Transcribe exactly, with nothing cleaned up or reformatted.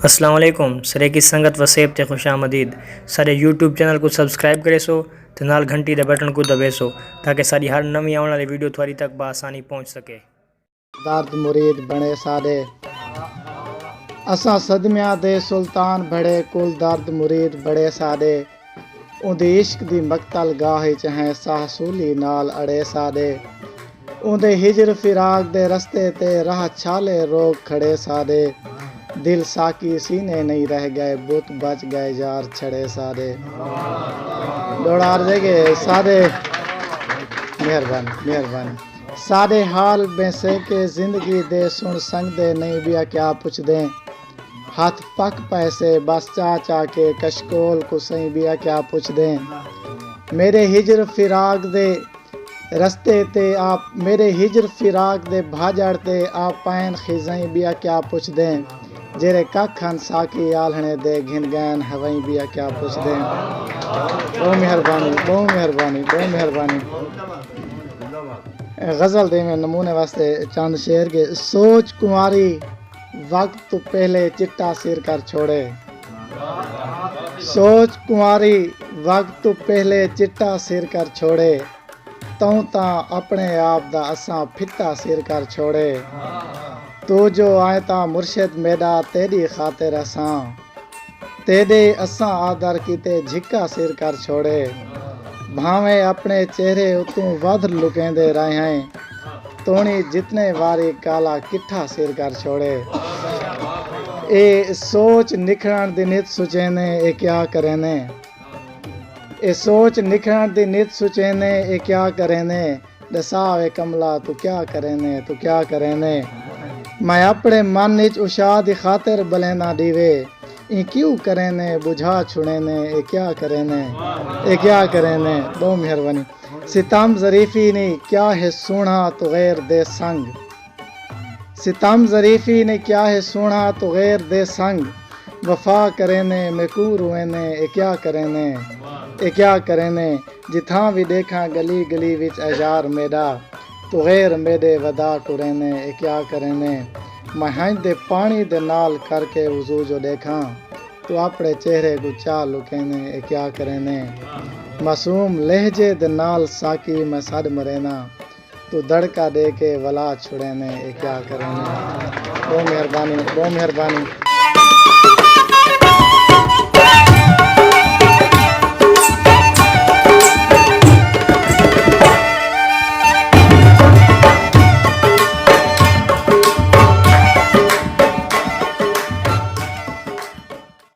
السلام علیکم سریکی سنگت وسیب تے خوش آمدید۔ ساݙے یوٹیوب چینل کوں سبسکرائب کریسو تے نال گھنٹی دے بٹن کوں دبیسو تاکہ ساݙی ہر نویں آوݨ والی ویڈیو تہاݙی تک بآسانی پہنچ سکے۔ درد مرید بݨے ساݙے، اساں صدمیاں دے سلطان بھڑے، کل درد مرید بھڑے ساݙے۔ اوندے عشق دی مقتل گاہ اچ ہیں ساہ سولی نال اڑے ساݙے۔ اوندے ہجر فراق دے رستے تے راہ چھالے روک کھڑے ساݙے۔ دل ساقی سینے نہیں رہ ڳئے، بت بچ ڳئے یار چھڑے ساݙے۔ ݙوڑار دے ڳئے ساݙے۔ مہربانی، مہربانی۔ ساݙے حال بیں سیکے زندگی دے سݨ سنگدے نہیں، ٻیا کیا پچھدیں۔ ہتھ پک پئے سے بس چا چا کے کشکول کوں سئیں، ٻیا کیا پچھدیں۔ میݙے ہجر فراق دے رستے تے آپ، میݙے ہجر فراق دے بھاڄڑ تے آپ پئن خزئیں، ٻیا کیا پچھدیں۔ جیڑھے ککھ ہن ساقی آلھݨے دے گھن ڳئن ہوئیں، ٻیا کیا پچھدیں۔ ٻہوں مہربانی، ٻہوں مہربانی، ٻہوں مہربانی۔ غزل دے میں نمونے واسطے چند شعر کے۔ سوچ کنواری وقت توں پہلے چٹا سر کر چھوڑے۔ سوچ کنواری وقت توں پہلے چٹا سر کر چھوڑے۔ توں تاں اپݨے آپ دا اساں پھٹا سر کر چھوڑے۔ توں جو آئیں تاں مرشد میݙا، تیݙی خاطر اساں تیݙے اساں آدر کیتے جھکا سر کر چھوڑے۔ بھانویں اپݨے چہرے اتوں ودھ لکیندے رہئیں، توݨی جتنے واری کالا کٹھا سر کر چھوڑے۔ اے سوچ نکھڑݨ دی نت سچیندیں، اے کیا کریندیں۔ اے سوچ نکھڑݨ دی نت سچیندیں، اے کیا کریندیں۔ ݙسا وے کملا توں کیا کریندیں، توں کیا کریندیں۔ میں اپݨے من اچ عشاء دی خاطر ٻلینداں ݙیوے۔ ایں کیوں کریندیں، ٻجھا چھڑیندیں، اے کیا کریندیں، اے کیا کریندیں۔ ٻہوں مہربانی۔ ستم ظریفی نی کیا ہے سوہݨا توں غیر دے سنگ۔ ستم ظریفی نی کیا ہے سوہݨا توں غیر دے سنگ۔ وفا کریندیں، میکوں رویندیں، اے کیا کریندیں، اے کیا کریندیں۔ جتھاں وی ݙیکھاں ڳلی ڳلی وچ اے یار میݙا، توں غیر میݙے ودا ٹریندیں، اے کیا کریندیں۔ میں ہنج دے پاݨی دے نال کر کے وضو جو ݙیکھاں، توں اپݨے چہرے کوں چا لکیندیں، اے کیا کریندیں۔ معصوم لہجے دے نال ساقی میں سݙ مرینداں، توں دڑکا ݙے کے ولا چھڑیندیں، اے کیا کریندیں۔ ٻہوں مہربانی، ٻہوں مہربانی۔